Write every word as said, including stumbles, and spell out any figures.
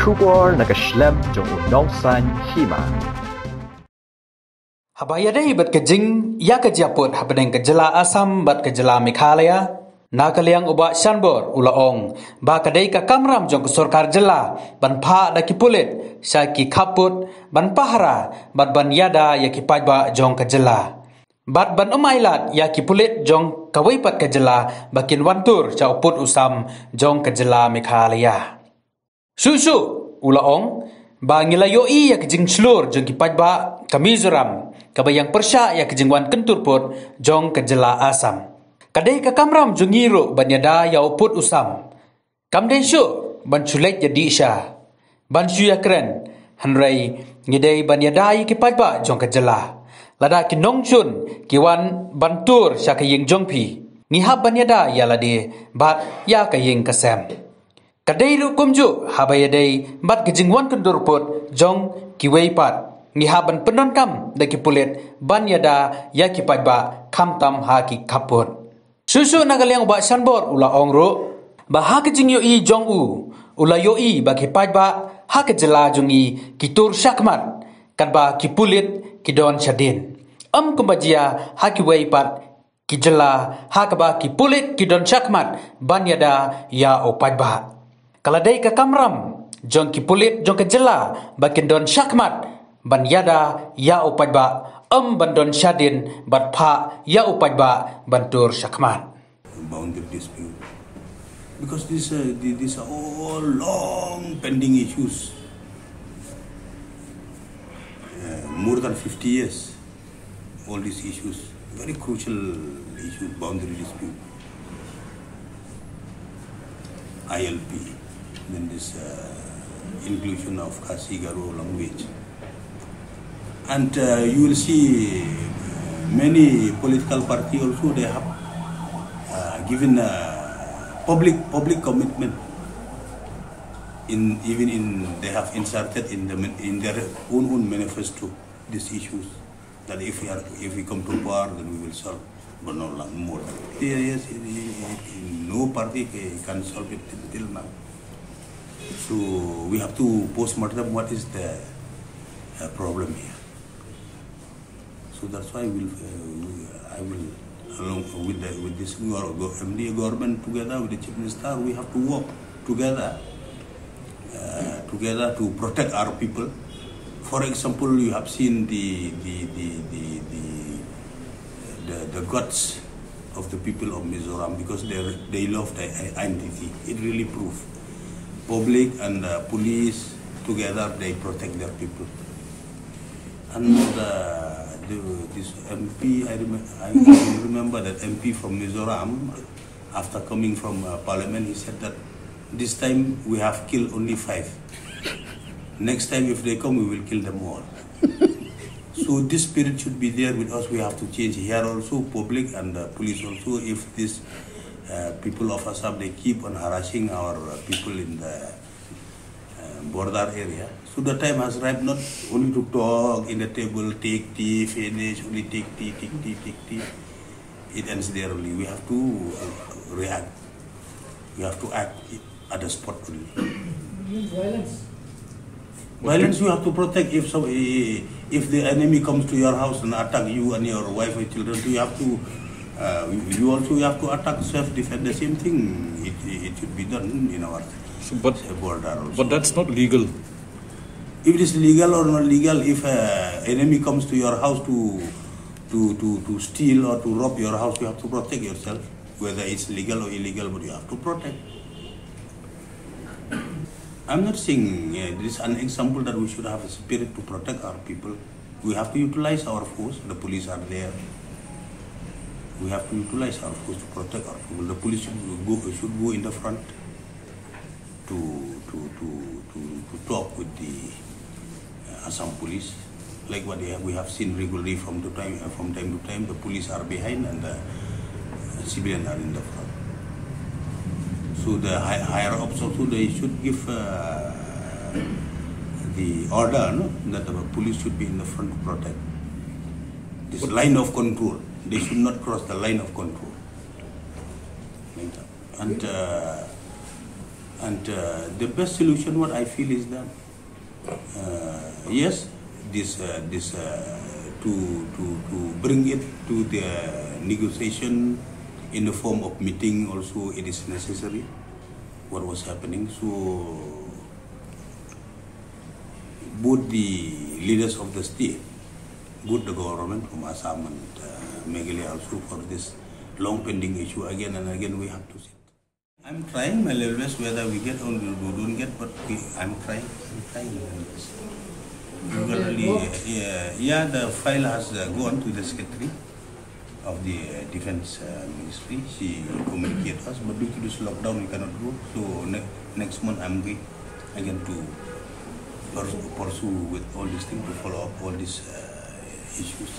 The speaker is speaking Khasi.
Khubor na ka shlem jong u nongsan hima. Haba ïadei bad ka jingïa ka jingput hapdeng ka jylla Assam bad ka jylla Meghalaya, na ka liang u Bah Shanbor u la ong ba ka dei ka kamram jong ka sorkar jylla ban phah da ki pulit sha ki khappud ban pahara bad ban ïada ïa ki paidbah jong ka jylla. Bad ban ym ailad ïa ki pulit jong kawei pat ka jylla ba kin wan tur sha u pud u sam jong ka jylla Meghalaya. Shuh shuh u la ong ba ngi la ïohi ïa ka jingshlur jong ki paidbah ka Mizoram kaba ïeng pyrshah ïa ka jingwan kyntur pud jong ka jylla Assam. Ka dei ka kamram jong ngi ruh ban ïada ïa u pud u sam. Kam dei shuh ban shu leit ïadih sha ban shu ïakren, hynrei ngi dei ban ïada ïa ki paidbah jong ka jylla. Lada ki nongshun ki wan ban tur sha ka ïing jong phi, ngi hap ban ïada ïa lade bad ïa ka ïing ka sem. Ka dei ruh kumjuh haba ïadei bad ka jingwan kyntur pud jong kiwei pat, ngi hap ban pyndonkam da ki pulit ban ïada ïa ki paidbah khamtam ha ki khappud. Shuh shuh na ka liang u Bah Shanbor u la ong ruh ba ha ka jingïohi jong u, u la ïohi ba ki paidbah ha ka jylla jong ngi ki tur shakhmat, katba ki pulit ki don shadien. Ym kumba jia ha kiwei pat ki jylla ha kaba ki pulit ki don shakhmat ban ïada ïa u paidbah. Ka la dei ka kamram jong ki pulit jong ka jylla ba kin don shakhmat ban ïada ïa u paidbah, ym ban don shadien bad phah ïa u paidbah ban tur shakhmat. Boundary dispute. Because these, uh, the- these are all long pending issues. Uh, more than fifty years. All these issues, very crucial issues, boundary dispute, I L P, then this, uh, inclusion of Khasi Garo language. And, uh, you will see, uh, many political party also, they have, uh, given, uh, public, public commitment in, even in, they have inserted in the man- in their own, own manifesto these issues. That if we are, if we come to power, then we will solve. But no, la- more. Yes, yes, it- it- it- no party ca- can solve it till, till now. So we have to post mortem what is the, uh, problem here. So that's why we'll, uh, we- I will, along with the, with this gov- gov- M D A government, together with the chief minister, we have to work together, uh, together to protect our people. For example, you have seen the the the the the, the, the guts of the people of Mizoram, because they they love their i- identity. It really proves public and, uh, police together, they protect their people. And, uh, the, this M P, I, rem- I remember that M P from Mizoram, after coming from, uh, parliament, he said that this time we have killed only five. Next time, if they come, we will kill them all. So this spirit should be there with us. We have to change here also, public and, uh, police also. If these, uh, people of Assam, they keep on harassing our, uh, people in the, uh, border area, so the time has arrived not only to talk in the table, take tea, finish, only take tea, take tea, take tea. It ends there only. We have to, uh, react. We have to act at the spot only. Violence. Violence you have to protect. If so, if the enemy comes to your house and attack you and your wife and children, you have to, uh, you also have to attack, self defense. The same thing. It, it should be done in our So, but, border also. But that's not legal. If it is legal or not legal, if, uh, enemy comes to your house to to to to steal or to rob your house, you have to protect yourself. Whether it's legal or illegal, but you have to protect. I'm not saying, uh, this is an example that we should have a spirit to protect our people. We have to utilize our force. The police are there. We have to utilize our force to protect our people. The police should go, should go in the front to to to to, to talk with the, uh, Assam police. Like what they have, we have seen regularly from to time, uh, from time to time, the police are behind and the, uh, civilian are in the front. So the high, higher ups also, they should give, uh, the order, no, that the police should be in the front to protect this line of control. They should not cross the line of control. And, uh, And uh, the best solution, what I feel is that, uh, yes, this uh, this uh, to to to bring it to the negotiation in the form of meeting also, it is necessary. What was happening, so both the leaders of the state, both the government from Assam and uh, Meghalaya also, for this long pending issue, again and again we have to sit. I'm trying my level best, whether we get or we don't get, but we, I'm trying. I'm trying my level best. Regularly, yeah, yeah, the file has uh, gone to the secretary of the uh, defense uh, ministry. She communicated us, but due to this lockdown, we cannot go. So ne- next month, I'm going again to pers- pursue with all these things, to follow up all these uh, issues.